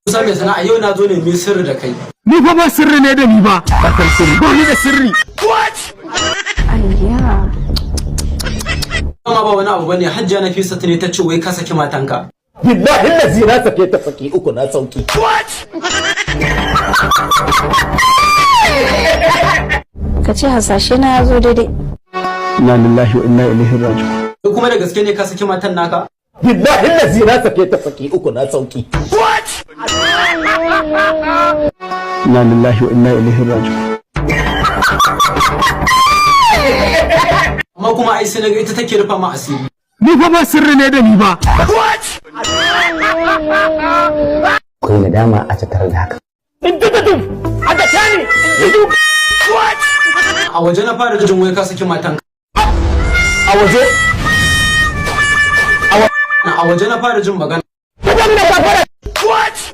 Musa mai sana'a, yau na zo ne mai sirri da kai. Ni fa ba sirri ne da ni ba. Ba sirri. Ba ni da sirri. Ayya. Amma ba wani abu bane, Hajjiya Nafisa ne ta ce wai ka saki matanka. Billahi lazi na sake ta saki uku na sauki. Ka ce hasashe na ya zo daidai. Inna lillahi wa inna ilaihi raji'un. Ko kuma da gaske ne ka saki matan naka? Billahi lazi na sake ta saki uku na sauki. Inna lillahi wa inna ilaihi raji'un. Amma kuma ai sai naga ita take rufa ma asiri. Ni fa ba sirri ne da ni ba. Akwai nadama a tattare da haka. A waje na fara jin wai ka saki matanka. A waje. A waje na fara jin magana.